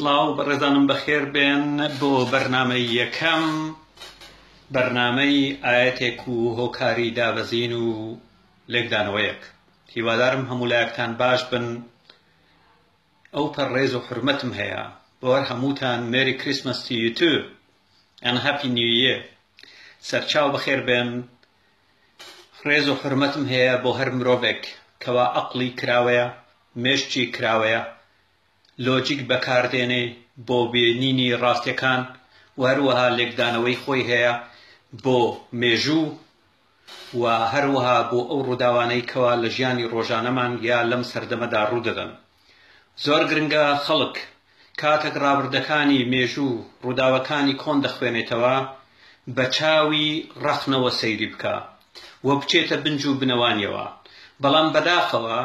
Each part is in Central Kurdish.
سڵاو بەڕێزانم بەخێر بێن بۆ بەرنامەی یەکەم بەرنامەی ئایەتێک و هۆکاری دابەزین و لێکدانەوەیەک هیوادارم هەموو لایەکتان باش بن ئەو پەر ڕێز و حورمەتم هەیە بۆ هەر هەمووتان Merry Christmas to you too and Happy New Year سەرچاو بەخێر بێن ڕێز و حورمەتم هەیە بۆ هەر مرۆڤێک کەوا ئەقڵی کراوەیە مێشکی کراوەیە لۆجیک بەکاردێنێ بۆ بینینی ڕاستیەکان و هەروەها لێکدانەوەی خۆی هەیە بۆ مێژوو و هەروەها بۆ ئەو ڕووداوانەی کەوا لە ژیانی ڕۆژانەمان یا لەم سەردەمەدا ڕوودەدەن. زۆر گرنگە خەڵک کاتێک ڕابردەکانی مێژوو ڕووداوەکانی کۆن دەخوێنێتەوە بە چاوی ڕەخنەوە سەیری بکا و بچێتە بنج و بنەوانیەوە بەڵام بەداخەوە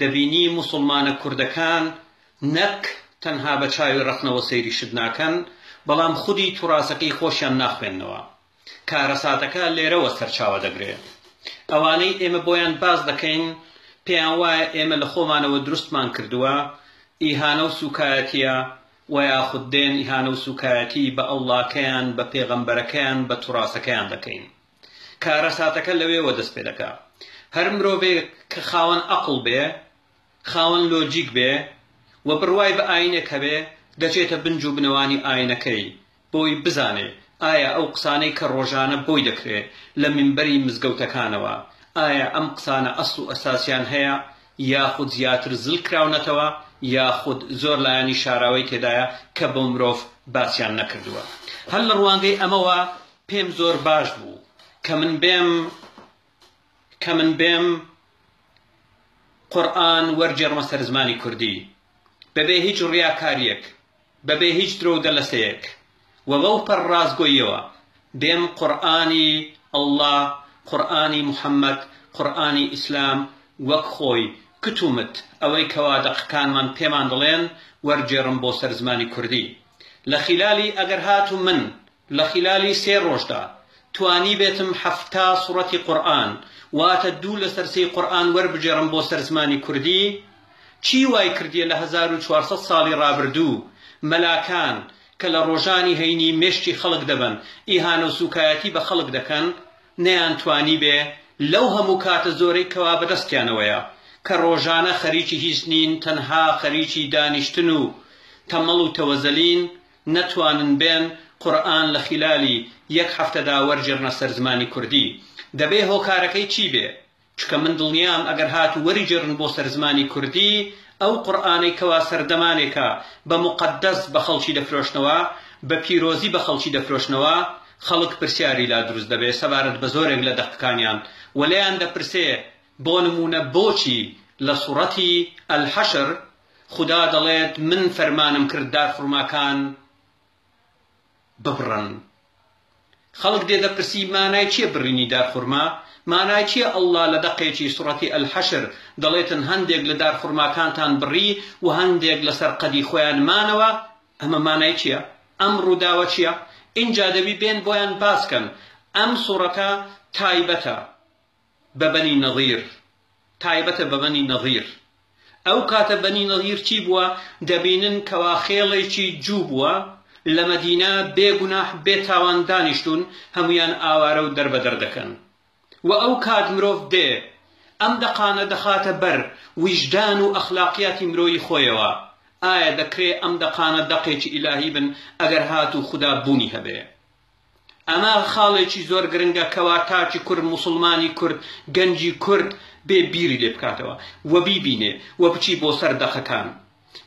دەبینی موسوڵمانە کوردەکان نەک تەنها بە چاوی ڕەخنەوە سەیری شت ناکەن بەڵام خودی توراسەکەی خۆشیان ناخوێننەوە. کارەساتەکە لێرەوە سەرچاوە دەگرێ. ئەوانەی ئێمە بۆیان باس دەکەین پێیان وایە ئێمە لە خۆمانەوە دروستمان کردووە، ئیهانە و سوکایەتیە وە یاخود دێن ئیهانە و سوکایەتی بە ئەڵڵاکەیان، بە پێغەمبەرەکەیان، بە توراسەکەیان دەکەین. کارەساتەکە لەوێوە دەست پێ دەکا. هەر مرۆڤێک کە خاوەن ئەقڵ بێ، خاوەن لۆجیک بێ و بڕوای بە ئاینێک هەبێ، دەچێتە بنج و بنەوانی ئاینەکەی، بۆی بزانێ ئایا ئەو قسانەی کە ڕۆژانە بۆی دەکرێ لە مینبەری مزگەوتەکانەوە ئایا ئەم قسانە ئەسڵ و ئەساسیان هەیە یاخود زیاتر زل کراونەتەوە یاخود زۆر لایەنی شاراوەی تێدایە کە بۆ مرۆڤ باسیان نەکردووە. هەر لە ڕوانگەی ئەمەوە پێم زۆر باش بوو کە من بێم کە من بێم قورئان وەرگێڕمە سەر زمانی کوردی بەبێ هیچ ڕیاکارییەک بەبێ هیچ درۆ و دەلەسەیەک و بەو پەڕ ڕاستگۆییەوە بێم قورئانی اللە قورئانی محمد قورئانی ئیسلام وەک خۆی کت و مت ئەوەی کەوا دەقەکانمان پێمان دەڵێن وەرگێڕم بۆ سەر زمانی کوردی لە خیلالی ئەگەر هاتوو من لە خیلالی سێ ڕۆژدا توانیبێتم 70 سوڕەتی قورئان واتە دوو لەسەر سێی قورئان وەربگێڕم بۆ سەر زمانی کوردی چی وای کردیە لە 1400 ساڵی ڕابردوو مەلاکان کە لە ڕۆژانی هەینی مێشکی خەڵک دەبەن ئیهانە و سوکایەتی بە خەڵک دەکەن نەیانتوانیبێ لەو هەموو کاتە زۆرەی کەوا بەدەستیانەوەیە کە ڕۆژانە خەریکی هیچ نین تەنها خەریکی دانیشتن و تەمەڵ و تەوەزەلین نەتوانن بێن قورئان لە خیلالی یەک هەفتەدا وەرگێڕنە سەر زمانی کوردی دەبێ هۆکارەکەی چی بێ چونکە من دڵنیام ئەگەر هاتوو وەریگێڕن بۆ سەر زمانی کوردی ئەو قورئانەی کەوا سەردەمانێکە بە موقەدەس بە خەڵکی دەفرۆشنەوە بە پیرۆزی بە خەڵکی دەفرۆشنەوە خەڵک پرسیاری لا دروست دەبێ سەبارەت بە زۆرێک لە دەقەکانیان و لێیان دەپرسێ بۆ نموونە بۆچی لە سوڕەتی الحشر خودا دەڵێت من فەرمانم کرد دارخورماکان ببڕن. خەڵک دێ دەپرسی مانای چیە بڕینی دارخورما؟ مانای چیە اللە لە دەقێکی سوڕەتی الحشر دەڵێتن هەندێک لە دارخورماکانتان بڕی و هەندێک لەسەر قەدی خۆیان مانەوە ئەمە مانای چیە؟ ئەم ڕووداوە چیە؟ ئینجا دەبی بێن بۆیان باس کەن ئەم سوڕەتە تایبەتە بە بەنی نەضیر تایبەتە بە بەنی نەضیر ئەو کاتە بەنی نەضیر چی بووە دەبینن کەوا خێڵێکی جوو بووە لە مەدینە بێ گوناح بێ تاوان دانیشتوون هەموویان ئاوارە و دەربەدەر دەکەن و ئەو کات مرۆڤ دێ ئەم دەقانە دەخاتە بەر ویژدان و ئەخلاقیاتی مرۆیی خۆیەوە ئایا دەکرێ ئەم دەقانە دەقێکی ئیلاهی بن ئەگەر هاتوو خودا بوونی هەبێ؟ ئەمە خاڵێکی زۆر گرنگە کەوا تاکی کورد موسڵمانی کورد گەنجی کورد بێ بیری لێ بکاتەوە و بیبینێ و بچی بۆ سەر دەقەکان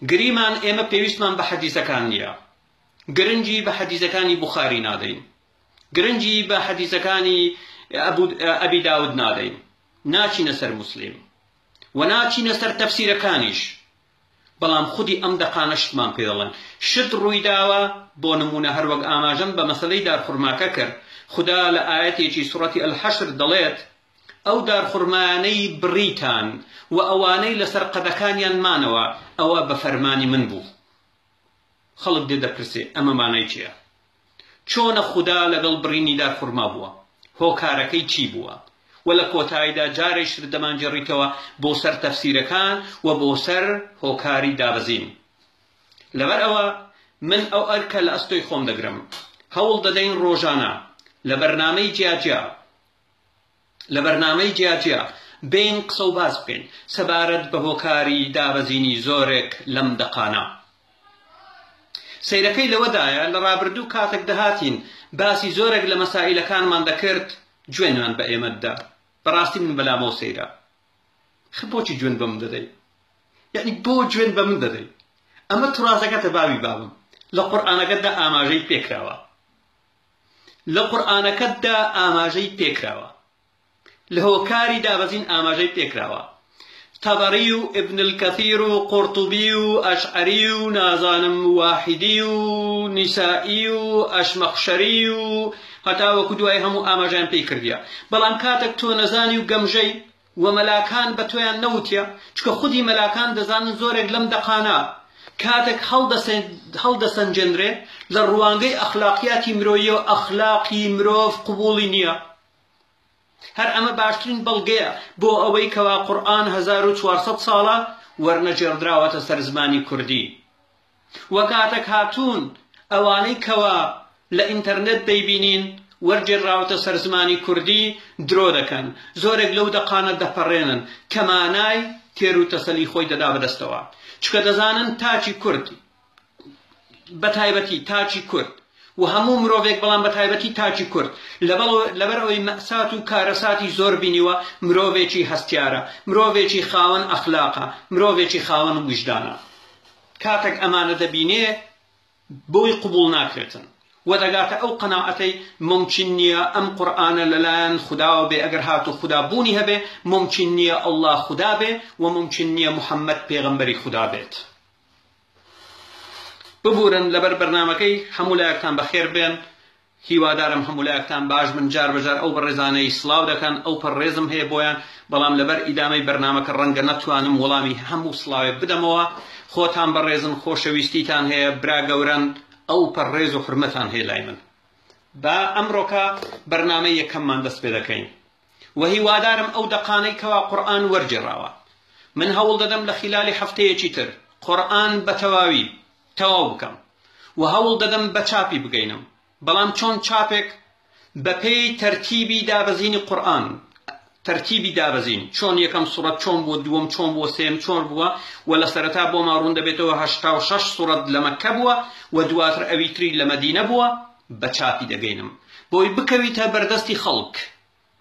گریمان ئێمە پێویستمان بە حەدیسەکان نییە گرنگی بە حەدیسەکانی بوخاری نادەین گرنگی بە حەدیسەکانی ئەبی داود نادەین ناچینە سەر موسلیم و ناچینە سەر تەفسیرەکانیش بەڵام خودی ئەم دەقانە شتمان پێ دەڵێن. شت ڕوویداوە، بۆ نموونە هەروەک ئاماژەم بە مەسەلەی دارخورماکە کرد، خودا لە ئایەتێکی سوڕەتی الحشر دەڵێت، ئەو دارخورمایانەی بڕیتان و ئەوانەی لەسەر قەدەکانیان مانەوە، ئەوە بە فەرمانی من بوو. خەڵک دێ دەپرسێ ئەمە مانای چییە؟ چۆنە خودا لەگەڵ بڕینی دارخورما بووە؟ هۆکارەکەی چی بووە؟ وە لە کۆتاییدا جارێکی تر دەمانگێڕیتەوە بۆ سەر تەفسیرەکان و بۆ سەر هۆکاری دابەزین. لەبەر ئەوە من ئەو ئەرکە لە ئەستۆی خۆم دەگرم هەوڵ دەدەین ڕۆژانە لە بەرنامەی جیاجیا لە بەرنامەی جیاجیا بێین قسە و باس بکەین سەبارەت بە هۆکاری دابەزینی زۆرێک لەم دەقانە. سەیرەکەی لەوەدایە لە ڕابردوو کاتێک دەهاتین باسی زۆرێک لە مەسائیلەکانمان دەکرد جوێنیان بە ئێمە دەدا. بەڕاستی من بەلامەوە سەیرە. خە بۆچی جوێن بە من دەدەی؟ یەعنی بۆ جوێن بە من دەدەی؟ ئەمە تڕازەکەتە بابی بابم لە قورئانەکەتدا ئاماژەی پێکراوە. لە قورئانەکەتدا ئاماژەی پێکراوە. لە هۆکاری دابەزین ئاماژەی پێکراوە. تەبەری و ابن الکثیر و قورطوبی و ئەشعەری و نازانم واحیدی و نیسائی و ئەشمەخشەری و هەتاوەکو دوای هەموو ئاماژەیان پێی کردیە. بەڵام کاتێک تۆ نەزانی و گەمژەی و مەلاکان بە تۆیان نەوتیە، چونکە خودی مەلاکان دەزانن زۆرێک لەم دەقانە کاتێک هەڵدەسەنگێنرێ لە ڕوانگەی ئەخلاقیاتی مرۆییەوە ئەخلاقی مرۆڤ قبوڵی نییە. هەر ئەمە باشترین بەڵگەیە بۆ ئەوەی کەوا قورئان 1400 ساڵە وەرنەگێڕدراوەتە سەر زمانی کوردی. وە کاتەک هاتوون ئەوانەی کەوا لە ئینتەرنێت دەیبینین وەرگێڕراوەتە سەر زمانی کوردی درۆ دەکەن زۆرێک لەو دەقانە دەپەڕێنن کە مانای تێر و تەسەلی خۆی دەدا بەدەستەوە چونکە دەزانن تاکی کورد بەتایبەتی تاکی کورد و هەموو مرۆڤێک بەڵام بەتایبەتی تاکی کورد لەبەر ئەوەی مەئسات و کارەساتی زۆر بینیوە مرۆڤێکی هەستیارە مرۆڤێکی خاوەن ئەخلاقە مرۆڤێکی خاوەن ویژدانە کاتێک ئەمانە دەبینێ بۆی قبوڵ ناکرێتن و دەگاتە ئەو قەناعەتەی مومکین نییە ئەم قورئانە لەلایەن خوداوە بێ ئەگەر هاتوو خودا بوونی هەبێ مومکین نییە اللە خودا بێ و مومکین نییە محمد پێغەمبەری خودا بێت. ببورن لەبەر بەرنامەکەی هەموو لایەکتان بەخێر بێن هیوادارم هەموو لایەکتان باش بن جار بەجار ئەو بەڕێزانەی سڵاو دەکەن ئەو پەڕ ڕێزم هەیە بۆیان بەڵام لەبەر ئیدامەی بەرنامەکە ڕەنگە نەتوانم وەڵامی هەموو سڵاوێک بدەمەوە خۆتان بەڕێزن خۆشەویستیتان هەیە برا گەورەن ئەو پەڕ ڕێز و حورمەتان هەیە لای من با ئەمڕۆکە بەرنامەی یەکەممان دەست پێ دەکەین وە هیوادارم ئەو دەقانەی کەوا قورئان وەرگێڕاوە من هەوڵ دەدەم لە خیلالی هەفتەیەکی تر قورئان بە تەواوی تەواو بکەم و هەوڵ دەدەم بە چاپی بگەینم بەڵام چۆن چاپێک بەپێی تەرتیبی دابەزینی قورئان تەرتیبی دابەزین چۆن یەکەم سوڕەت چۆن بووە دووەم چۆن بووە سێم چۆن بووە و لە سەرەتا بۆمان ڕوون دەبێتەوە 86 سوڕەت لە مەککە بووە و دواتر ئەوی تری لە مەدینە بووە بە چاپی دەگەینم بۆی بکەویتە بەردەستی خەڵک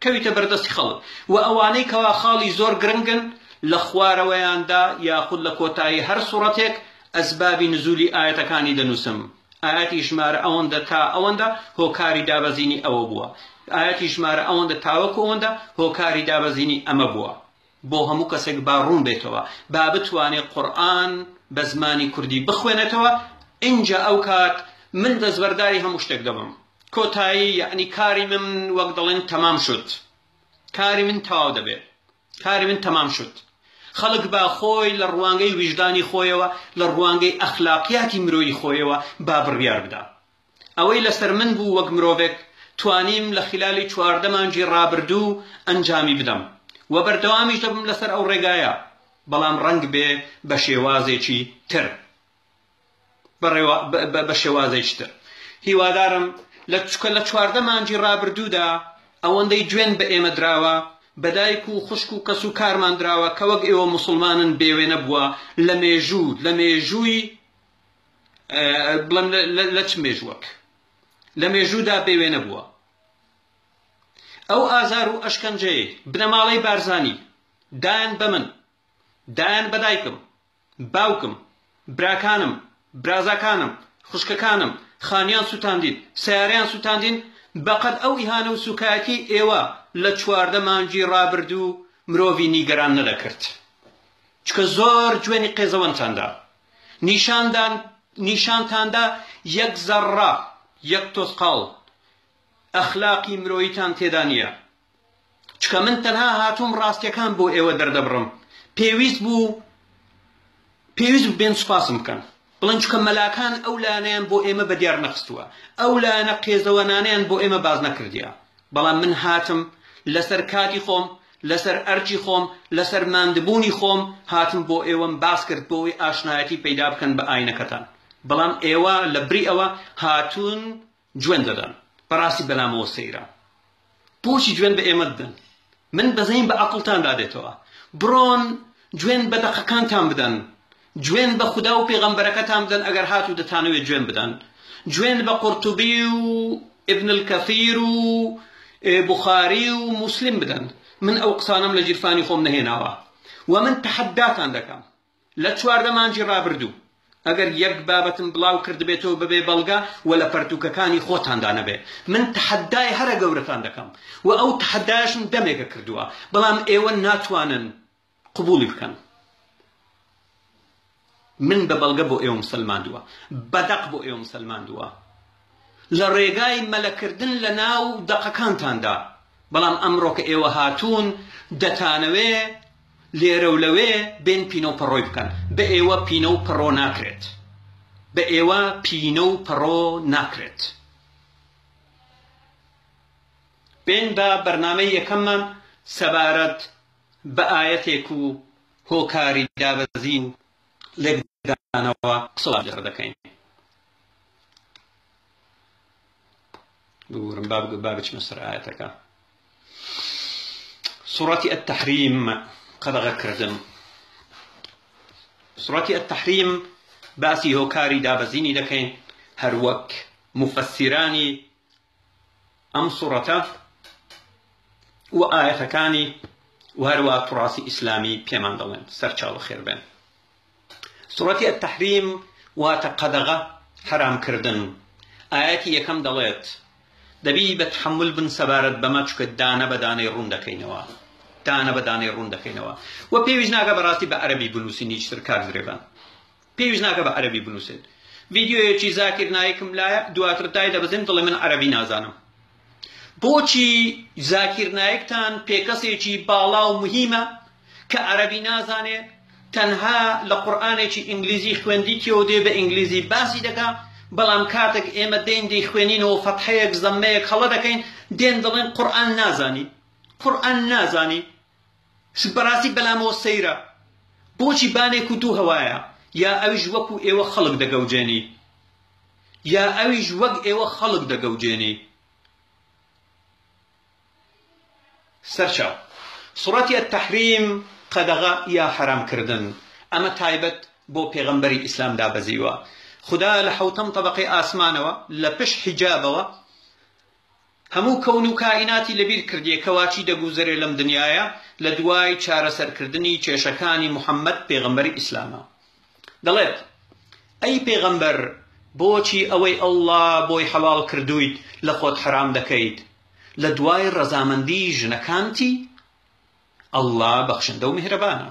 کەویتە بەردەستی خەڵک و ئەوانەی کەوا خاڵی زۆر گرنگن لە خوارەوەیاندا یاخود لە کۆتایی هەر سوڕەتێک ئەسبابی نزولی ئایەتەکانی دەنوسم ئایەتی ژمارە ئەوەندە تا ئەوەندە هۆکاری دابەزینی ئەوە بووە ئایەتی ژمارە ئەوەندە تاوەکو ئەوەندە هۆکاری دابەزینی ئەمە بووە بۆ هەموو کەسێک با ڕوون بێتەوە با بتوانێ قورئان بە زمانی کوردی بخوێنێتەوە ئینجا ئەو کات من دەستبەرداری هەموو شتێک دەبم کۆتایی یەعنی کاری من وەک دەڵێن تەمام شد کاری من تەواو دەبێ کاری من تەمام شد خەڵک با خۆی لە ڕوانگەی ویژدانی خۆیەوە لە ڕوانگەی ئەخلاقیاتی مرۆیی خۆیەوە با بڕیار بدا ئەوەی لەسەر من بوو وەک مرۆڤێک توانیم لە خیلالی 14 مانگی ڕابردوو ئەنجامی بدەم و بەردەوامیش دەبم لەسەر ئەو ڕێگایە بەڵام ڕەنگ بێ بە شێوازێکی تر بە شێوازێکی تر. هیوادارم لە چکە لە 14 مانگی ڕابردوودا ئەوەندەی جوێن بە ئێمە دراوە، بە دایک و خوشک و کەس و کارمان دراوە کە وەک ئێوە موسڵمانن بێوێنە بووە لە مێژوو لە مێژووی بڵێم لە چ مێژووەک لە مێژوودا بێوێنە بووە. ئەو ئازار و ئەشکەنجەیەی بنەماڵەی بارزانی دایان بە من، دایان بە دایکم، باوکم، براکانم، برازاکانم، خوشکەکانم، خانیان سوتاندین، سەیارەیان سوتاندین، بەقەد ئەو ئیهانە و سوکایەتیەی ئێوە لە 14 مانگی ڕابردوو مرۆڤی نیگەران نەدەکرد. چونکە زۆر جوێنی قێزەوەنتان دا. نیشاندان نیشانتاندا یەک زەڕڕە، یەک تۆزقاڵ ئەخلاقی مرۆییتان تێدا نییە. چونکە من تەنها هاتووم ڕاستیەکان بۆ ئێوە دەردەبڕم پێویست بوو پێویست بوو بێن سوپاسم بکەن بڵێن چونکە مەلاکان ئەو لایەنەیان بۆ ئێمە بە دیار نەخستووە ئەو لایەنە قێزەوەنانەیان بۆ ئێمە باز نەکردیە بەڵام من هاتم لەسەر کاتی خۆم لەسەر ئەرکی خۆم لەسەر ماندبوونی خۆم هاتم بۆ ئێوەم باس کرد بۆ ئەوەی ئاشنایەتی پەیدا بکەن بە ئاینەکەتان. بەڵام ئێوە لە بری ئەوە هاتوون جوێن دەدەن. بەڕاستی بەلامەوە سەیرە. بۆچی جوێن بە ئێمە دەدەن؟ من بەزەیم بە عەقڵتاندا دێتەوە. بڕۆن جوێن بە دەقەکانتان بدەن. جوێن بە خودا و پێغەمبەرەکەتان بدەن ئەگەر هاتوو دەتانەوێت جوێن بدەن. جوێن بە قورتوبی و ابن الکثیر و بوخاری و موسلیم بدەن. من ئەو قسانەم لە گیرفانی خۆم نەهێناوە. وە من تەحەداتان دەکەم. لە 14 مانگی ڕابردوو ئەگەر یەک بابەتم بڵاو کردبێتەوە بەبێ بەڵگە و لە پەرتووکەکانی خۆتاندا نەبێ من تەحەدای هەرە گەورەتان دەکەم و ئەو تەحەدایشم دەمێکە کردووە بەڵام ئێوە ناتوانن قبوڵی بکەن. من بە بەڵگە بۆ ئێوەم سەلماندووە، بە دەق بۆ ئێوەم سەلماندووە لە ڕێگای مەلەکردن لە ناو دەقەکانتاندا، بەڵام ئەمڕۆ کە ئێوە هاتوون دەتانەوێ لێرە و لەوێ بێن پینە و پەڕۆی بکەن، بە ئێوە پینە و پەڕۆ ناکرێت، بە ئێوە پینە و پەڕۆ ناکرێت. بێن بە بەرنامەی یەکەممان سەبارەت بە ئایەتێک و هۆکاری دابەزین و لێکدانەوە قسە لەسەر دەکەین. ببورن با بچمە سەر ئایەتەکە. سوڕەتی التحریم قەدەغەکردن. سوڕەتی التحریم باسی هۆکاری دابەزینی دەکەین هەروەک موفەسیرانی ئەم سوڕەتە و ئایەتەکانی و هەروە توڕاسی ئیسلامی پێمان دەڵێن. سەرچاوە خێر بێن. سوڕەتی التحریم واتە قەدەغە، حەرامکردن. ئایەتی یەکەم دەڵێت، دەبی بە تحمل بن سەبارەت بەمە چونکە دانە بە دانەی ڕوون دەکەینەوە. دانە بە دانەی ڕوون دەکەینەوە و پێویست ناکە بەڕاستی بە عەرەبی بنووسین هیچتر کاک زرێبان. پێویست ناکە بە عەرەبی بنووسێت. ڤیدیۆیەکی زاکیر نایکم لایە دواتر دای دەبەزێم دەڵێ من عەرەبی نازانم. بۆچی زاکیر نایکتان پێ کەسێکی باڵا و مهیمە کە عەرەبی نازانێ تەنها لە قورئانێکی ئینگلیزی خوێندیتیەوە دێ بە ئینگلیزی باسی دەکا بەڵام کاتێک ئێمە دێین دەیخوێنینەوە فەتحەیەک زەممەیەک هەڵە دەکەین دێن دەڵێن قورئان نازانی قورئان نازانی بەڕاستی بەلامەوە سەیرە بۆچی بانێک و دوو هەوایە یا ئەویش وەکو ئێوە خەڵک دەگەوجێنی یا ئەویش وەک ئێوە خەڵک دەگەوجێنی. سەرچاو. سوڕەتی التحریم قەدەغە یا حەرام کردن ئەمە تایبەت بۆ پێغەمبەری ئیسلام دابەزیوە خودا لە حەوتەم تەبەقەی ئاسمانەوە لە پشت حیجابەوە هەموو کەون و کائیناتی لەبیر کردیە کەوا چی دەگوزەرێ لەم دنیایە لە دوای چارەسەرکردنی کێشەکانی محمد پێغەمبەری ئیسلامە دەڵێت ئەی پێغەمبەر بۆچی ئەوەی اللە بۆی حەڵاڵ کردوویت لە خۆت حەرام دەکەیت لە دوای ڕەزامەندی ژنەکانتی اللە بەخشندە و میهرەبانە.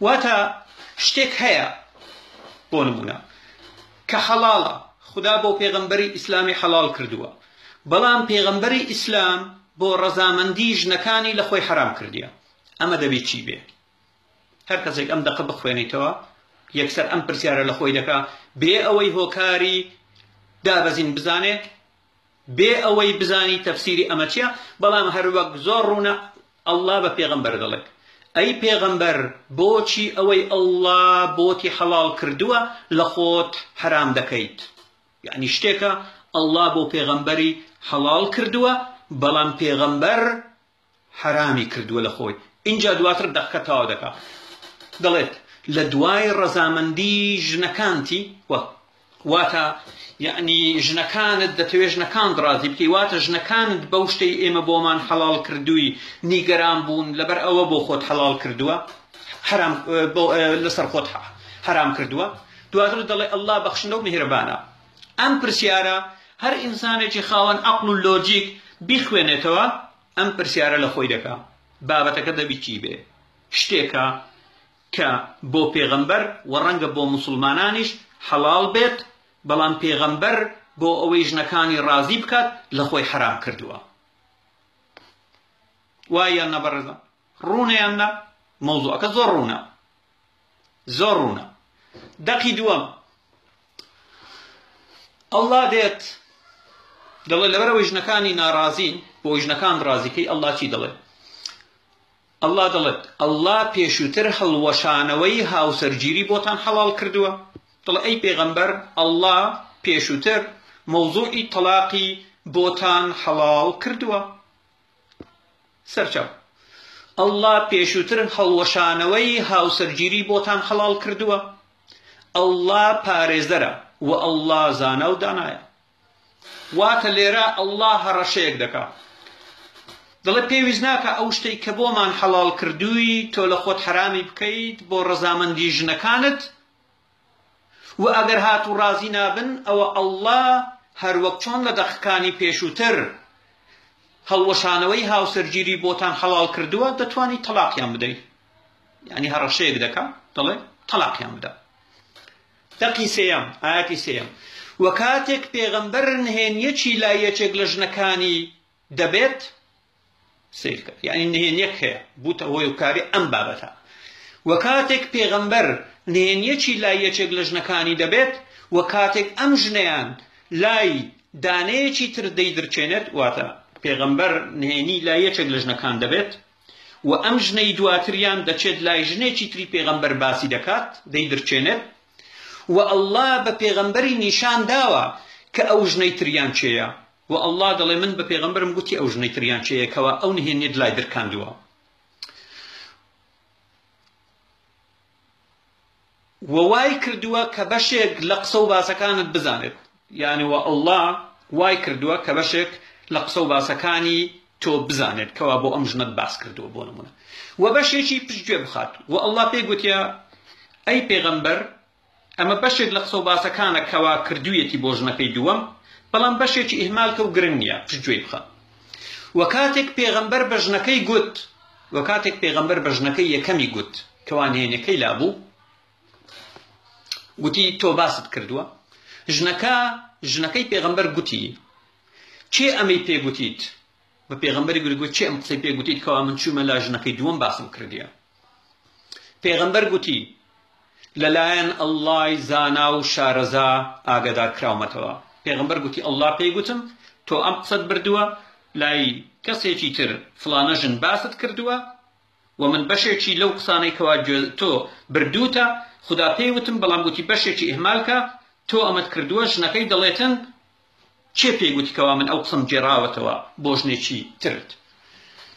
واتە شتێک هەیە بۆ نمونە کە حەڵاڵە خودا بۆ پێغەمبەری ئیسلامی حەڵاڵ کردووە بەڵام پێغەمبەری ئیسلام بۆ ڕەزامەندی ژنەکانی لە خۆی حەرام کردیە ئەمە دەبی چی بێ؟ هەر کەسێک ئەم دەقە بخوێنیتەوە یەکسەر ئەم پرسیارە لە خۆی دەکا بێ ئەوەی هۆکاری دابەزین بزانێ بێ ئەوەی بزانی تەفسیری ئەمە چیە، بەڵام هەروەک زۆر ڕوونە اللە بە پێغەمبەر دەڵێت، ئەی پێغەمبەر بۆچی ئەوەی اللە بۆتی حەڵاڵ کردووە لە خۆت حەرام دەکەیت؟ یەعنی شتێکە اللە بۆ پێغەمبەری حەڵاڵ کردووە بەڵام پێغەمبەر حەرامی کردووە لە خۆی ئینجا دواتر دەقەکە تەواو دەکا دەڵێت لە دوای ڕەزامەندی ژنەکانتی وە واتە یعنی ژنەکانت دەتەوێت ژنەکانت ڕازی بکەی واتە ژنەکانت بەو شتەی ئێمە بۆمان حەڵاڵ کردووی نیگەران بوون لەبەر ئەوە بۆ خۆت حەڵاڵ کردووە حەرام لەسەر خۆت حەرام کردووە دواتر دەڵێ ئەڵڵا بەخشندە و میهرەبانە ئەم پرسیارە هەر ئینسانێکی خاوەن عەقڵ و لۆجیک بیخوێنێتەوە ئەم پرسیارە لە خۆی دەکا بابەتەکە دەبی چی بێ؟ شتێکە کە بۆ پێغەمبەر و ڕەنگە بۆ موسڵمانانیش حەڵاڵ بێت بەڵام پێغەمبەر بۆ ئەوەی ژنەکانی ڕازی بکات لە خۆی حەرام کردووە. وایە یان نا بەڕێزان؟ ڕوونە یان نا؟ مەوزوعەکە زۆر ڕوونە. زۆر ڕوونە. دەقی دووەم ئەڵڵا دێت دەڵێ لەبەرەوەی ژنەکانی ناڕازین بۆ ژنەکان ڕازیکەی ئەڵڵا چی دەڵێ ئەڵڵا دەڵێت ئەڵڵا پێشووتر هەڵوەشانەوەی هاوسەرگیری بۆتان حەڵاڵ کردووە. دەڵێ ئەی پێغەمبەر اللە پێشووتر مەوزوعی تەڵاقی بۆتان حەڵاڵ کردووە. سەرچاو، اللە پێشووتر هەڵوەشانەوەی هاوسەرگیری بۆتان حەڵاڵ کردووە، اللە پارێزەرە وە اللە زانا و دانایە. واتە لێرە اللە هەڕەشەیەک دەکا دەڵێ پێویست ناکا ئەو شتەی کە بۆمان حەڵاڵ کردووی تۆ لە خۆت حەرامی بکەیت بۆ ڕەزامەندی ژنەکانت وە ئەگەر هاتوو ڕازی نابن ئەوە اللە هەروەک چۆن لە دەقەکانی پێشووتر هەڵوەشانەوەی هاوسەرگیری بۆتان حەڵاڵ کردووە دەتوانی تەڵاقیان بدەی یعنی هەڕەشەیەک دەکا دەڵێ تەڵاقیان بدە. دەقی سێیەم، ئایەتی سێیەم، وە کاتێک پێغەمبەر نهێنیەکی لای یەکێک لە ژنەکانی دەبێت، سەیرکە یعنی نهێنیەک هەیە بووتە هۆی کاری ئەم بابەتە، وە کاتێک پێغەمبەر نهێنیەکی لای یەکێک لە ژنەکانی دەبێت، وە کاتێک ئەم ژنەیان لای دانەیەکی تر دەیدرکێنێت، واتە پێغەمبەر نهێنی لای یەکێک لە ژنەکان دەبێت، وە ئەم ژنەی دواتریان دەچێت لای ژنێکی تری پێغەمبەر باسی دەکات دەیدرکێنێت وە اللە بە پێغەمبەری نیشان داوە کە ئەو ژنەی تریان کێیە وە اللە دەڵێ من بە پێغەمبەرم گوتی ئەو ژنەی تریان کێیە کەوا ئەو نهێنیەت لای درکاندووە. وە وای کردووە کە بەشێک لە قسە و باسەکانت بزانێت یانی وە اللە وای کردووە کە بەشێک لە قسە و باسەکانی تۆ بزانێت کەوا بۆ ئەم ژنەت باس کردووە بۆ نمونە وە بەشێکی پشتگوێ بخات وە اللە پێی گوتیە ئەی پێغەمبەر ئەمە بەشێک لە قسە و باسەکانە کەوا کردوویەتی بۆ ژنەکەی دووەم بەڵام بەشێکی ئیهمال کە و گرنگ نییە پشتگوێی بخە وە کاتێک پێغەمبەر بە ژنەکەی گوت وە کاتێک پێغەمبەر بە ژنەکەی یەکەمی گوت کەوا نهێنیەکەی لابوو گوتی تۆ باست کردووە ژنەکە ژنەکەی پێغەمبەر گوتی کێ ئەمەی پێ گوتیت بە پێغەمبەری گوت گوت کێ ئەم قسەی پێ گوتیت کەوا من چوومە لا ژنەکەی دووەم باسم کردیە پێغەمبەر گوتی لەلایەن اللەی زانا و شارەزا ئاگادار کراومەتەوە. پێغەمبەر گوتی اللە پێی گوتم تۆ ئەم قسەت بردووە لای کەسێکی تر فڵانە ژن باست کردووە و من بەشێکی لەو قسانەی کەوا تۆ بردووتە خودا پێی وتم بەڵام گوتی بەشێکی ئیهمال کە تۆ ئەمەت کردووە ژنەکەی دەڵێتن کێ پێی گوتی کەوا من ئەو قسەم گێڕاوەتەوە بۆ ژنێکی ترت؟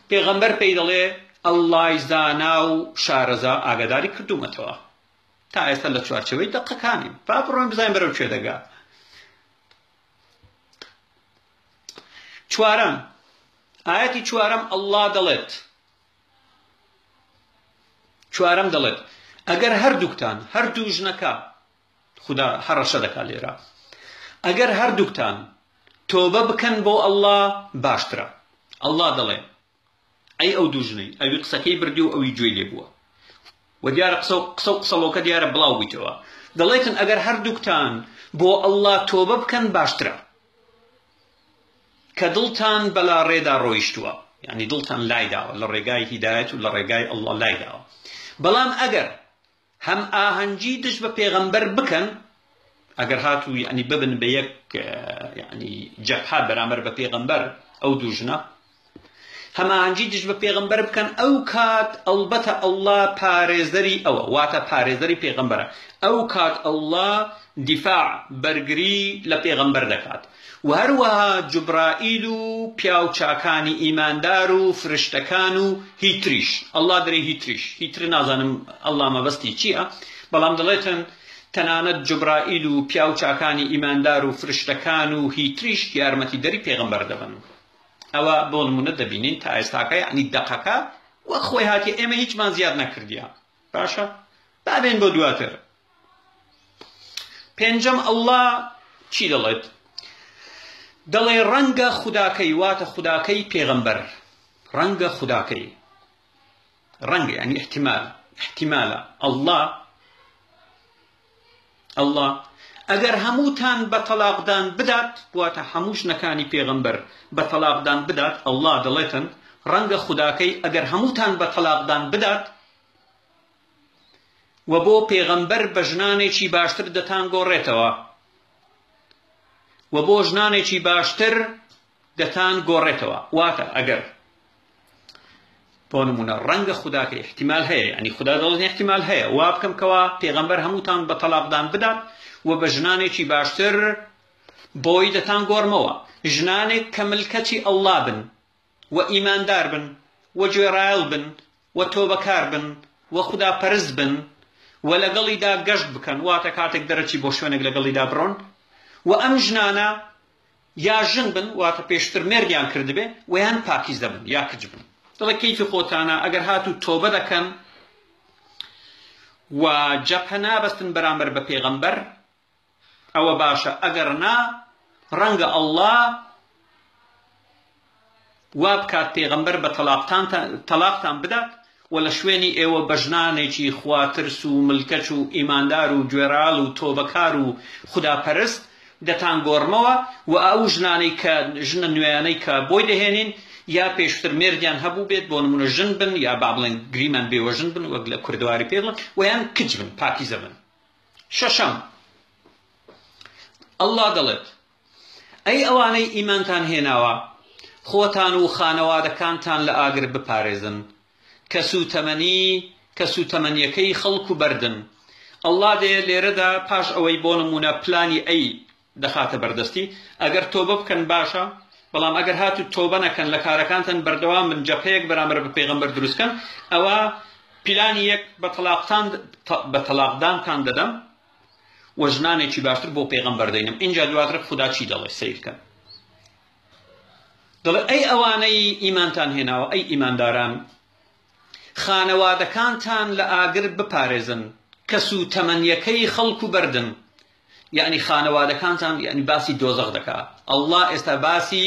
پێغەمبەر پێی دەڵێ اللەی زانا و شارەزا ئاگاداری کردوومەتەوە. تا ئێستا لە چوارچێوەی دەقەکانین. با بڕۆین بزانین بەرەو کوێ دەگا. چوارەم، ئایەتی چوارەم اللە دەڵێت چوارەم دەڵێت ئەگەر هەردووکتان هەردوو ژنەکە خودا هەڕەشە دەکات لێرە ئەگەر هەردووکتان تۆبە بکەن بۆ اللە باشترە اللە دەڵێ ئەی ئەو دوو ژنەی ئەوی قسەکەی بردی و ئەوی گوێی لێ بووە و دیارە قسە و قسە و قسەڵۆکە دیارە بڵاو بوویتەوە دەڵێتن ئەگەر هەردووکتان بۆ اللە تۆبە بکەن باشترە کە دڵتان بەلا ڕێدا ڕۆیشتووە یعنی دڵتان لایداوە لە ڕێگای هیدایەت و لە ڕێگای اللە لایداوە بەڵام ئەگەر هەمئاهەنگی دژ بە پێغەمبەر بکەن، ئەگەر هاتوو یەعنی ببن بە یەک یەعنی جەبهە بەرامبەر بە پێغەمبەر ئەو دوو ژنە هەماهەنگی دژ بە پێغەمبەر بکەن ئەو کات ئەڵبەتە ئەڵڵا پارێزەری ئەوە واتە پارێزەری پێغەمبەرە ئەو کات ئەڵڵا دیفاع بەرگری لە پێغەمبەر دەکات و هەروەها جوبرائیل و پیاو چاکانی ئیماندار و فرشتەکان و هی تریش اللە دەرێ هی تریش هی تر نازانم اللە مەبەستی چیە بەڵام دەڵێتن تەنانەت جوبرائیل و پیاو چاکانی ئیماندار و فرشتەکان و هی تریش یارمەتی دەری پێغەمبەر دەبن ئەوە بۆ نمونە دەبینین تا ئێستاکە یعنی دەقەکە وەک خۆی هاتیە ئێمە هیچمان زیاد نەکردیە باشە با بێن بۆ دواتر پێنجەم اللە چی دەڵێت؟ دەڵێ ڕەنگە خوداکەی واتە خوداکەی پێغەمبەر ڕەنگە خوداکەی ڕەنگە یعنی احتمال احتمالە اللە اللە ئەگەر هەمووتان بە تەلاقدان بدات واتە هەموو ژنەکانی پێغەمبەر بە تەلاقدان بدات اللە دەڵێتن ڕەنگە خوداکەی ئەگەر هەمووتان بە تەلاقدان بدات وە بۆ پێغەمبەر بە ژنانێکی باشتر دەتانگۆڕێتەوە وە بۆ ژنانێکی باشتر دەتان گۆڕێتەوە واتە ئەگەر. بۆ نمونە ڕەنگە خوداکە احتیمال هەیە یعنی خودا دەڵێت احتیمال هەیە وا بکەم کەوا پێغەمبەر هەمووتان بە تەلاقدان بدات و بە ژنانێکی باشتر بۆی دەتان گۆڕمەوە ژنانێک کە ملکەچی ئەڵڵا بن و ئیماندار بن و گوێڕایەڵ بن و تۆبەکار بن و خودا پەرست بن و لەگەڵیدا گەشت بکەن واتە کاتێک دەرەچی بۆ شوێنێک لەگەڵیدا بڕۆن و ئەم ژنانە یا ژن بن واتە پێشتر مێردیان کردبێ و یان پاکیزە بن یا کچ بن دەڵێ کەیفی خۆتانە ئەگەر هاتوو تۆبە دەکەن و جەبهە نابەستن بەرامبەر بە پێغەمبەر ئەوە باشە ئەگەر نا ڕەنگە ئەڵڵا وا بکات پێغەمبەر بە تەلاقتان بدات و لە شوێنی ئێوە بە ژنانێکی خواترس و ملکەچ و ئیماندار و گوێڕایەڵ و تۆبەکار و خوداپەرست دەتانگۆڕمەوە و ئەو ژنانەی کە ژنە نوێیانەی کە بۆی دەهێنین یا پێشتر مێردیان هەبوو بێت بۆ نمونە ژن بن یا با بڵێن گریمان بێوەژن بن وەک لە کوردەواری پێ بڵێن و یان کچ بن پاکیزە بن. شەشەم، اللە دەڵێت، ئەی ئەوانەی ئیمانتان هێناوە، خۆتان و خانەوادەکانتان لە ئاگر بپارێزن، کە سووتەمەنی کە سووتەمەنیەکەی خەڵک و بەردن. اللە دێ لێرەدا پاش ئەوەی بۆ نموونە پلانی ئەی دەخاتە بەردەستی، ئەگەر تۆبە بکەن باشە، بەڵام ئەگەر هاتوو تۆبە نەکەن لە کارەکانتان بەردەوام بن جەپەیەک بەرامبەر بە پێغەمبەر دروست کەن، ئەوا پلانی یەک بە تەلاقتان بە تەلاقدانتان دەدەم و ژنانێکی باشتر بۆ پێغەمبەر دەینم. ئینجا دواتر خودا چی دەڵێ سەیر کەن. دەڵێ ئەی ئەوانەی ئیمانتان هێناوە، ئەی ئیمانداران، خانەوادەکانتان لە ئاگر بپارێزن کە سووتەمەنیەکەی خەڵک و بەردن. یەعنی خانەوادەکانتان یەعنی باسی دۆزەخ دەکا ئەڵڵا ئێستا باسی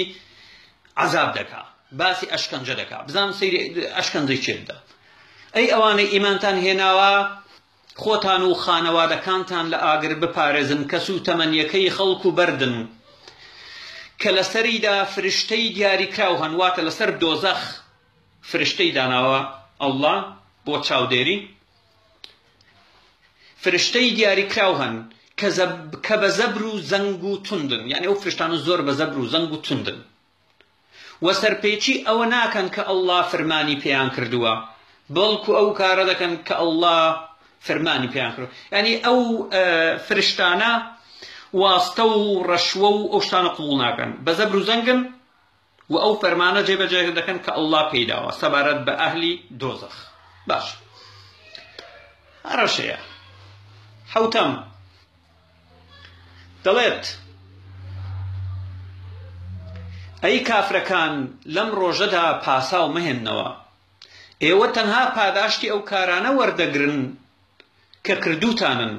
عەزاب دەکا باسی ئەشکەنجە دەکا بزان سەیری ئەشکەنجەی چێ بدە ئەی ئەوانەی ئیمانتان هێناوە خۆتان و خانەوادەکانتان لە ئاگر بپارێزن کە سووتەمەنیەکەی خەڵک و بەردن کە لەسەریدا فرشتەی دیاریکراو هەن واتە لەسەر دۆزەخ فرشتەی داناوە ئەڵڵا بۆ چاودێری فرشتەی دیاریکراو هەن کە بە زەبر و زەنگ و توندن، یانی ئەو فرشتانە زۆر بە زەبر و زەنگ و توندن و سەرپێچی ئەوە ناکەن کە اللە فرمانی پێیان کردووە، بەڵکو ئەو کارە دەکەن کە اللە فرمانی پێیان کردووە، یانی ئەو فرشتانە واستە و ڕەشوە و ئەو شتانە قبوڵ ناکەن، بە زەبر و زەنگن و ئەو فەرمانە جێبەجێ دەکەن کە اللە پێی داوە سەبارەت بە ئەهلی دۆزەخ. باش هەڕەشەیە. حەوتەم دەڵێت ئەی کافرەکان لەم ڕۆژەدا پاساو مەهێننەوە ئێوە تەنها پاداشتی ئەو کارانە وەردەگرن کە کردوتانن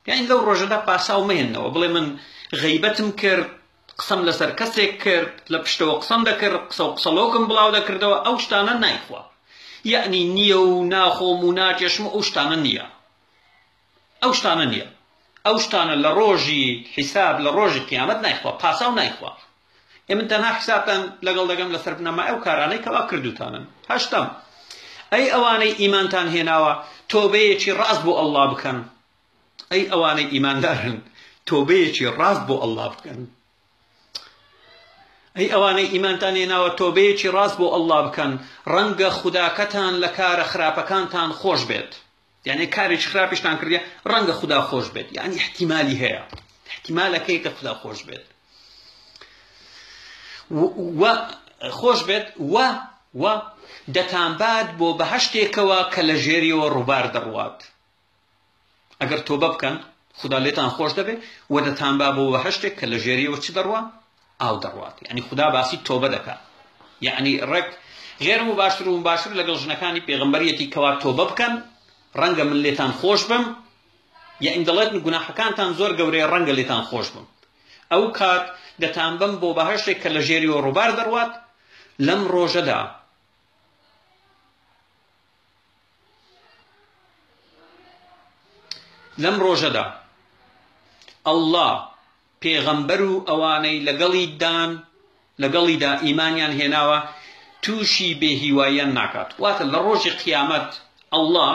یعنی لەو ڕۆژەدا پاساو مەهێننەوە بڵێ من غەیبەتم کرد قسەم لەسەر کەسێک کرد، لە پشتەوە قسەم دەکرد، قسە و قسەڵۆکم بڵاو دەکردەوە، ئەو شتانە نایخوا. یەعنی نییە و ناخۆم و ناکێشم و ئەو شتانە نییە. ئەو شتانە نییە. ئەو شتانە لە ڕۆژی حیساب، لە ڕۆژی قیامەت نایخوا، پاساو نایخوا. ئێ من تەنها حیسابتان لەگەڵ دەکەم لەسەر بنەمای ئەو کارانەی کەوا کردووتانن. هەشتەم، ئەی ئەوانەی ئیمانتان هێناوە، تۆبەیەکی ڕاست بۆ ئەڵڵا بکەن. ئەی ئەوانەی ئیماندارن تۆبەیەکی ڕاست بۆ ئەڵڵا بکەن ئەی ئەوانەی ئیمانتان هێناوە تۆبەیەکی ڕاست بۆ ئەڵڵا بکەن ڕەنگە خوداکەتان لە کارە خراپەکانتان خۆش بێت یعنی کارێکی خراپیشتان کردیە ڕەنگە خودا خۆش بێت یعنی احتیمالی هەیە احتیمالەکەی کە خودا خۆش بێت و خۆش بێت و و دەتانبات بۆ بەهشتێکەوە کە لە ژێریەوە ڕووبار دەڕوات ئەگەر تۆبە بکەن خودا لێتان خۆش دەبێ و دەتانبا بۆ بەهەشتێک کە لە ژێریەوە چ دەڕوا؟ ئاو دەڕوات. یعنی خودا باسی تۆبە دەکا. یعنی ڕێک غێر مباشر و مباشر لەگەڵ ژنەکانی پێغەمبەریەتی کەوا تۆبە بکەن ڕەنگە من لێتان خۆش بم یعنی دەڵێت گوناحەکانتان زۆر گەورەیە ڕەنگە لێتان خۆش بم ئەو کات دەتانبەم بۆ بەهەشتێک کە لە ژێریەوە ڕووبار دەڕوات لەم ڕۆژەدا لەم ڕۆژەدا اللە پێغەمبەر و ئەوانەی لەگەڵیدان لەگەڵیدا ئیمانیان هێناوە تووشی بێهیواییان ناکات واتە لە ڕۆژی قیامەت اللە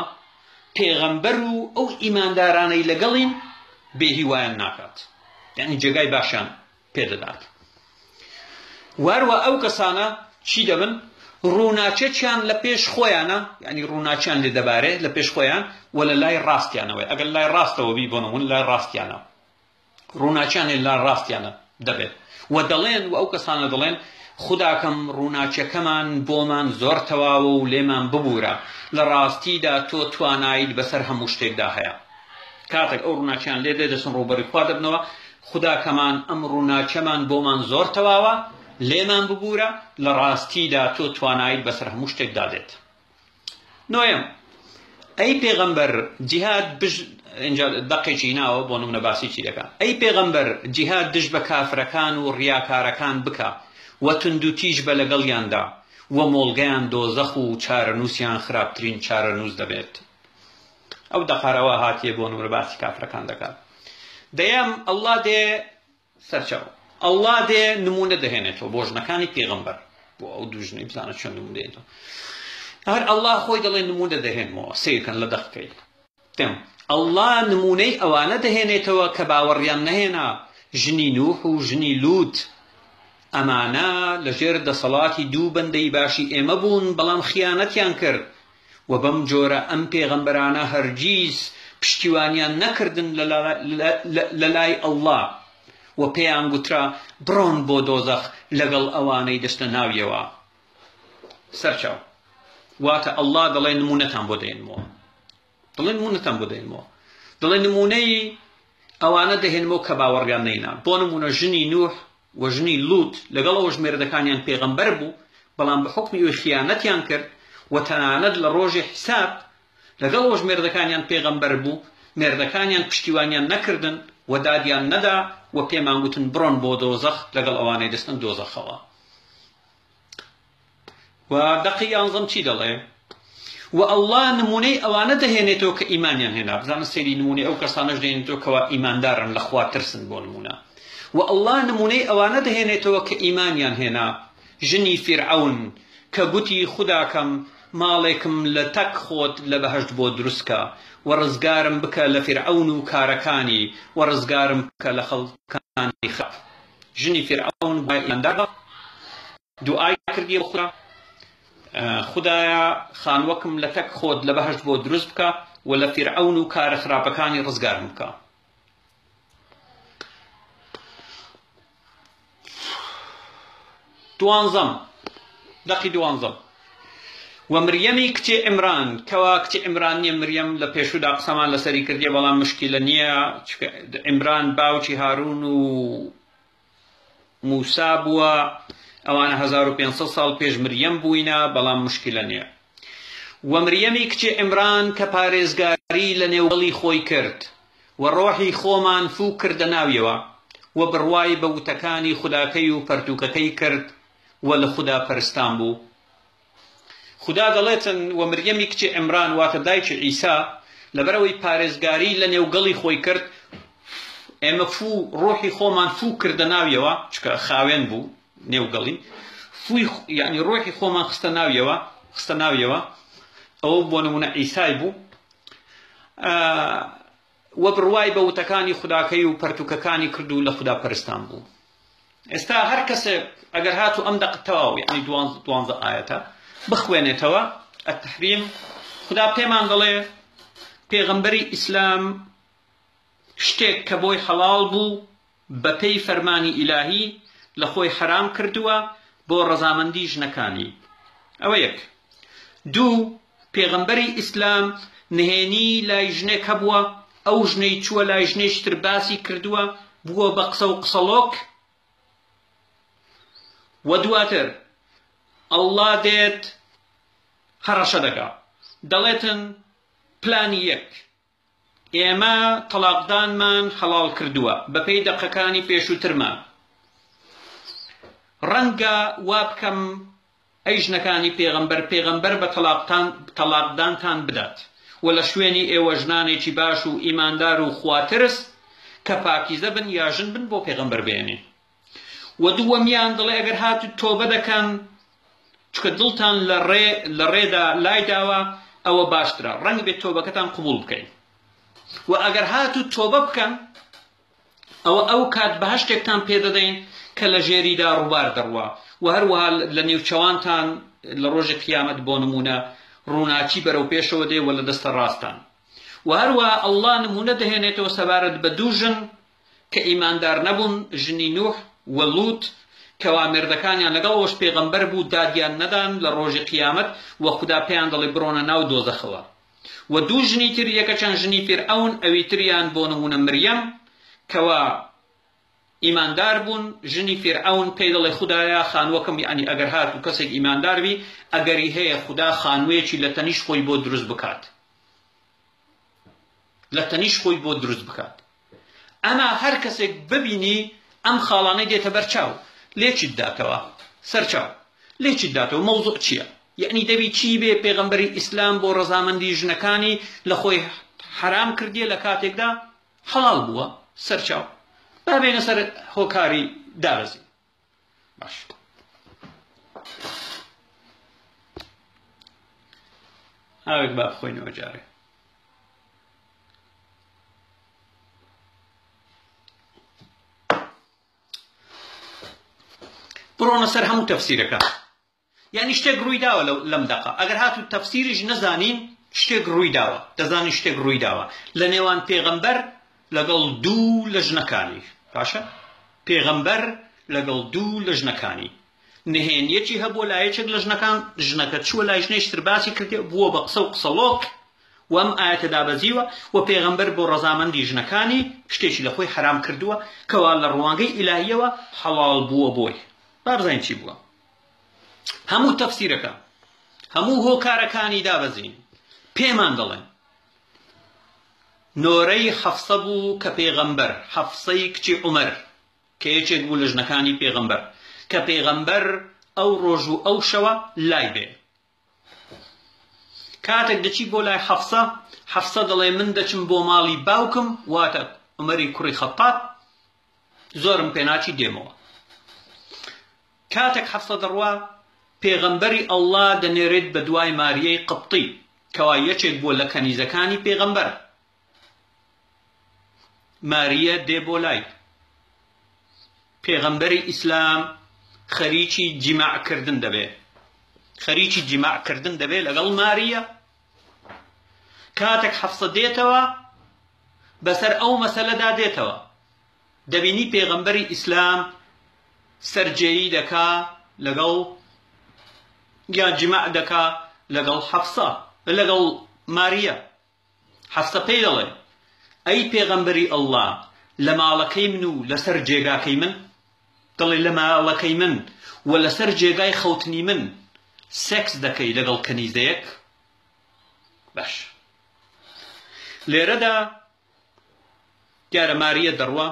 پێغەمبەر و ئەو ئیماندارانەی لەگەڵین بێهیوایان ناکات یعنی جێگای باشیان پێدەدات وهەروە ئەو کەسانە چی دەبن؟ ڕووناکیەکیان لە پێش خۆیانە، یانی ڕووناکیان لێ دەبارێ لە پێش خۆیان و لە لای ڕاستیانەوەیە، ئەگەر لای ڕاستەوە بی بۆ نموونە لای ڕاستیانە ڕووناکیان لێ لای ڕاستیانە دەبێت و دەڵێن و ئەو کەسانە دەڵێن خوداکەم ڕووناکیەکەمان بۆمان زۆر تەواوە و لێمان ببوورە، لە ڕاستیدا تۆ توانایت بەسەر هەموو شتێکدا هەیە. کاتێک ئەو ڕووناکیان لێ دێ دەچن ڕووبەڕووی خوا دەبنەوە، خوداکەمان ئەم ڕووناکیەمان بۆمان زۆر تەواوە، لێمان ببوورە، لە ڕاستیدا تۆ توانایت بەسەر هەموو شتێکدا دێت. نۆیەم، ئەی پێغەمبەر جیهاد بژ ئینجا دەقێکی ناوە بۆ نمونە باسی چی دەکا ئەی پێغەمبەر جیهاد دژ بە کافرەکان و ڕیاکارەکان بکە و توندوتیژ بە لەگەڵیاندا و مۆڵگەیان دۆزەخ و چارەنووسیان خراپترین چارەنووس دەبێت. ئەو دەقارەوە هاتیە بۆ نمونە باسی کافرەکان دەکات. دەیەم، اللە دێ سەرچاو، اللە دێ نمونە دەهێنێتەوە بۆ ژنەکانی پێغەمبەر بۆ ئەو دوو ژنەی بزانە چۆن نمونە دێنێتەوە. هەر اللە خۆی دەڵێ نمونە دەهێنمەوە، سەیرکەن لە دەقەکەی. دەم، اللە نمونەی ئەوانە دەهێنێتەوە کە باوەڕیان نەهێنا، ژنی نوح و ژنی لوت، ئەمانە لەژێر دەسەڵاتی دوو بەندەی باشی ئێمە بوون بەڵام خیانەتیان کرد، وە بەم جۆرە ئەم پێغەمبەرانە هەرگیز پشتیوانیان نەکردن لە لای اللە، وە پێیان گوترا بڕۆن بۆ دۆزەخ لەگەڵ ئەوانەی دەچنە ناویەوە. سەرچاو، واتە اللە دەڵێ نمونەتان بۆ دەێنمەوە، دەڵێ نمونەتان بۆ دەێنمەوە، دەڵێ نمونەی ئەوانە دەهێنمەوە کە باوەڕیان نەینا، بۆ نمونە ژنی نوح و ژنی لوط لەگەڵ ئەوەش مێردەکانیان پێغەمبەر بوو بەڵام بە حوکمی ئەوی خیانەتیان کرد و تەنانەت لە ڕۆژی حیساب لەگەڵ ئەوەش مێردەکانیان پێغەمبەر بوو مێردەکانیان پشتیوانیان نەکردن و دادیان نەدا و پێمان گوتن بڕۆن بۆ دۆزەخ لەگەڵ ئەوانەی دەچنە دۆزەخەوە. و دەقی یانزەم چی دەڵێ؟ وە اللە نمونەی ئەوانە دەهێنێتەوە کە ئیمانیان هێنا بزانە سەیری نمونەی ئەو کەسانەش دەهێنێتەوە کەوا ئیماندارن لە خوا ترسن بۆ نمونە وە اللە نمونەی ئەوانە دەهێنێتەوە کە ئیمانیان هێنا ژنی فیرعەون کە گوتی خوداکەم ماڵێکم لە تەک خۆت لە بەهەشت بۆ دروستکە و ڕزگارم بکە لە فیرعەون و کارەکانی و ڕزگارم بکە لە خەڵکانی خراپ ژنی فیرعەون گوایە ئیماندار بووە دوعای کردیە بۆ خودا خودایە خانوەکم لە تەک خۆت لە بەهەشت بۆ دروست بکە و لە فیرعەون و کارە خراپەکانی ڕزگارم بکە. دوانزەم دەقی دوانزەم و مریەمی کچی عمران کەوا کچی عمران نییە مریەم لە پێشودا قسەمان لەسەری کردیە بەڵام مشکلە نییە عمران باوکی هارون و موسا بووە ئەوانە 1500 ساڵ پێش مریەم بووینە بەڵام مشکلە نییە و مریەمی کچی عمران کە پارێزگاری لە نێوگەڵی خۆی کرد و ڕۆحی خۆمان فوو کردە ناویەوە و بڕوای بە وتەکانی خوداکەی و پەرتووکەکەی کرد و لە خودا پەرستان بوو. خودا دەڵێتن، وە مریەمی کچی عیمران واتە دایکی عیسا، لەبەرئەوەی پارێزگاری لە نێوگەڵی خۆی کرد، ئێمە فوو ڕۆحی خۆمان فوو کردە ناویەوە، چونکە خاوێن بوو نێوگەڵی، فووی یەعنی ڕۆحی خۆمان خستە ناویەوە، خستە ناویەوە، ئەوە بۆ نموونە عیسای بوو. وە بڕوای بە وتەکانی خوداکەی و پەرتوکەکانی کرد و لە خودا پەرستان بوو. ئێستا هەر کەسێک ئەگەر هاتوو ئەم دەق تەواو یعنی دوانزە ئایەتە بخوێنێتەوە التحریم خودا پێمان دەڵێ پێغەمبەری ئیسلام شتێک کە بۆی حەڵاڵ بوو بەپێی فەرمانی ئیلاهی لە خۆی حەرام کردووە بۆ ڕەزامەندی ژنەکانی. ئەوە یەک. دوو، پێغەمبەری ئیسلام نهێنی لای ژنێک هەبووە، ئەو ژنەی چووە لای ژنێکی تر باسی کردووە، بووە بە قسە و قسەڵۆک و دواتر اللە دێت هەڕەشە دەکا دەڵێتن پلانی یەک، ئێمە تەڵاقدانمان حەڵاڵ کردووە بەپێی دەقەکانی پێشووترمان، ڕەنگە وا بکەم ئەی ژنەکانی پێغەمبەر پێغەمبەر بە تەڵاقدانتان بدات و لە شوێنی ئێوە ژنانێکی باش و ئیماندار و خواترس کە پاکیزە بن یا ژن بن بۆ پێغەمبەر بێنێ. وە دووەمیان دەڵێ ئەگەر هاتوو تۆبە دەکەن چونکە دڵتان لە ڕێ لە ڕێدا لای داوە ئەوە باشترە ڕەنگ بێت تۆبەکەتان قبوڵ بکەین وە ئەگەر هاتوو تۆبە بکەن ئەوە ئەو کات بەهەشتێکتان پێدەدەین کە لە ژێریدا ڕووبار دەڕوا وە هەروەها لە نێوچەوانتان. لە ڕۆژی قیامەت بۆ نموونە ڕووناکی بەرەو پێشەوە دێ وە لە دەستە ڕاستان. وە هەروەها اللە نموونە دەهێنێتەوە سەبارەت بە دوو ژن کە ئیماندار نەبوون، ژنی نوح و لوط، کەوا مێردەکانیان لەگەڵ ئەوەش پێغەمبەر بوو دادیان نەدان لە ڕۆژی قیامەت وە خودا پێیان دەڵێ بڕۆنە ناو دۆزەخەوە. وە دوو ژنی تر یەکەکیان ژنی فیرعەون ئەوی تریان بۆ نموونە مریەم کەوا ئیماندار بوون، ژنی فیرعەون پێی دەڵێ خودایە خانووەکەم یەعنی ئەگەر هاتوو کەسێک ئیماندار بی ئەگەری هەیە خودا خانوویەکی لە تەنیشت خۆی بۆ دروست بکات لە تەنیشت خۆی بۆ دروست بکات ئەما هەر کەسێک ببینی ئەم خاڵانەی دێتە بەرچاو لێکیت داتەوە سەرچاو لێکیت داتەوە مەوزوع چییە؟ یەعنی دەبی چی بێ پێغەمبەری ئیسلام بۆ ڕەزامەندی ژنەکانی لە خۆی حەرام کردیە لە کاتێکدا حەڵاڵ بووە سەرچاو با بێنە سەر هۆکاری دابەزین باش ئاوێک با بخۆینەوە جارێ بڕۆنە سەر هەموو تەفسیرەکە یانی شتێک ڕووی داوە لەم دەقە ئەگەر هاتوو تەفسیریش نەزانین شتێک ڕووی داوە دەزانین شتێک ڕووی داوە لە نێوان پێغەمبەر لەگەڵ دوو لە ژنەکانی باشە پێغەمبەر لەگەڵ دوو لە ژنەکانی نهێنیەکی هەبووە لا یەکێک لە ژنەکان ژنەکە چووە لای ژنێکی تر باسی کردێ بووە بە قسە و قسەڵۆک و ئەم ئایەتە دابەزیوە و پێغەمبەر بۆ ڕەزامەندی ژنەکانی شتێکی لە خۆی حەرام کردووە کەوا لە ڕوانگەی ئیلاهیەوە حەڵاڵ بووە بۆی با بزانین چی بووە هەموو تەفسیرەکە هەموو هۆکارەکانی دابەزین پێمان دەڵێن نۆرەی حەفسە بوو کە پێغەمبەر حەفسەی کچی عومەر کە یەکێک بوو لە ژنەکانی پێغەمبەر کە پێغەمبەر ئەو ڕۆژ و ئەو شەوە لای بێ کاتێک دەچی بۆ لای حەفسە حەفسە دەڵێ من دەچم بۆ ماڵی باوکم واتە عومەری کوڕی خەتاب زۆرم پێناچی دێمەوە کاتێک حەفسە دەڕوا پێغەمبەری اللە دەنێرێت بە دوای ماریەی قبطی کەوا یەکێک بووە لە کەنیزەکانی پێغەمبەر ماریە دێ بۆ لای پێغەمبەری ئیسلام خەریکی جیماع کردن دەبێ خەریکی جیماع کردن دەبێ لەگەڵ ماریە کاتێک حەفسە دێتەوە بەسەر ئەو مەسەلەدا دێتەوە دەبینی پێغەمبەری ئیسلام سەرجێیی دەکا لەگەڵ یان جیماع دەکا لەگەڵ حەفسە لەگەڵ ماریە حەفسە پێی دەڵێ ئەی پێغەمبەری اللە لە ماڵەکەی من و لەسەر جێگاکەی من دەڵێ لە ماڵەکەی من و لەسەر جێگای خەوتنی من سێکس دەکەی لەگەڵ کەنیزەیەک باش لێرەدا دیارە ماریە دەڕوا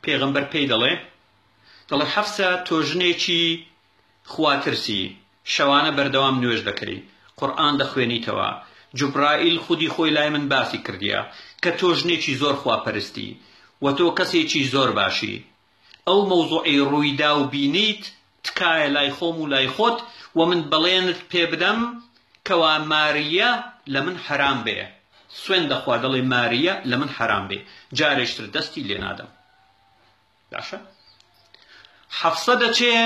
پێغەمبەر پێی دەڵێ دەڵێ حەفسە تۆ ژنێکی خواترسی شەوانە بەردەوام نوێژ دەکەی قورئان دەخوێنیتەوە جوبرائیل خودی خۆی لای من باسی کردیە کە تۆ ژنێکی زۆر خواپەرستی وە تۆ کەسێکی زۆر باشی ئەو مەوزوعەی ڕوویدا و بینیت تکایە لای خۆم و لای خۆت وە من بەڵێنت پێ بدەم کەوا ماریە لە من حەرام بێ سوێند دەخوا دەڵێ ماریە لە من حەرام بێ جارێشتر دەستی لێ نادەم باشە حەفسە دەچێ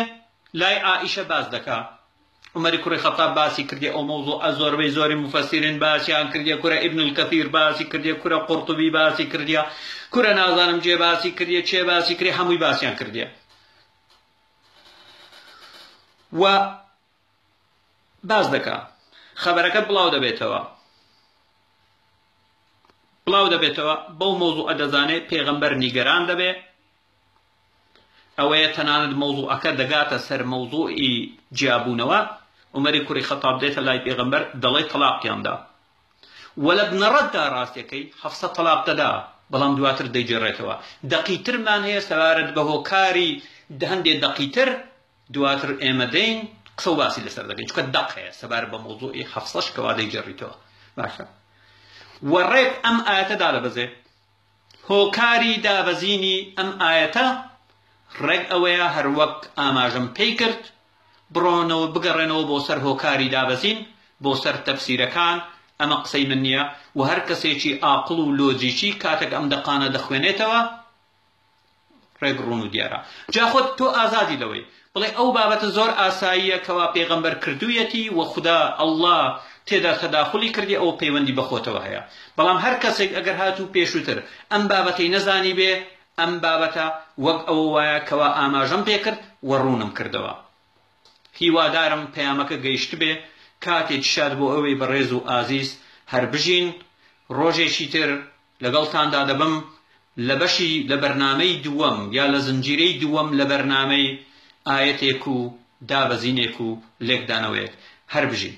لای عائیشە باس دەکا عومەری کوڕی خەتاب باسی کردیە ئەو مەوزوعە زۆربەی زۆری موفەسیرین باسیان کردیە کورە ئیبن الکەثیر باسی کردیە کورە قورتوبی باسی کردیە کورە نازانم جێ باسی کردیە چێ باسی کردیە هەمووی باسیان کردیە و باس دەکا خەبەرەکە بڵاو دەبێتەوە بڵاو دەبێتەوە بەو مەوزوعە دەزانێ پێغەمبەر نیگەران دەبێ ئەوەیە تەنانەت مەوزوعەکە دەگاتە سەر مەوزوعی جیابوونەوە، عومەری کوڕی خەتاب دێتە لای پێغەمبەر دەڵێ تەڵاقیان دا وە لە بنەڕەتدا ڕاستیەکەی حەفسە تەڵاق دەدا بەڵام دواتر دەیگێڕێتەوە دەقی ترمان هەیە سەبارەت بە هۆکاری هەندێ دەقی تر دواتر ئێمە دێین قسە و باسی لەسەر دەکەین چونکە دەق هەیە سەبارەت بە مەوزوعی حەفسەش کەوا دەیگێڕیتەوە باشە وە ڕێک ئەم ئایەتە دادەبەزێ هۆکاری دابەزینی ئەم ئایەتە ڕێک ئەوەیە هەروەک ئاماژەم پێی کرد، بڕۆنەوە بگەڕێنەوە بۆ سەر هۆکاری دابەزین، بۆ سەر تەفسیرەکان، ئەمە قسەی من نییە و هەر کەسێکی ئاقڵ و لۆجیکی کاتێک ئەم دەقانە دەخوێنێتەوە. ڕێک ڕوون و دیارە. جا خۆت تۆ ئازادی لەوەی بڵێ ئەو بابەتە زۆر ئاساییە کەوا پێغەمبەر کردوویەتی و خودا، اللە، تێدا تەداخولی کردی ئەوە پەیوەندی بە خۆتەوە هەیە. بەڵام هەر کەسێک ئەگەر هاتوو پێشووتر ئەم بابەتەی نەزانیبێ ئەم بابەتە وەک ئەوە وایە کەوا ئاماژەم پێکرد و ڕوونم کردەوە. هیوادارم پەیامەکە گەیشتبێ، کاتێکی شاد بۆ ئێوەی بەڕێز و ئازیز، هەر بژین، ڕۆژێکی تر لەگەڵتاندا دەبم لە بەشی لە بەرنامەی دووەم یا لە زنجیرەی دووەم لە بەرنامەی ئایەتێک و دابەزینێک و لێکدانەوەیەک. هەر بژین.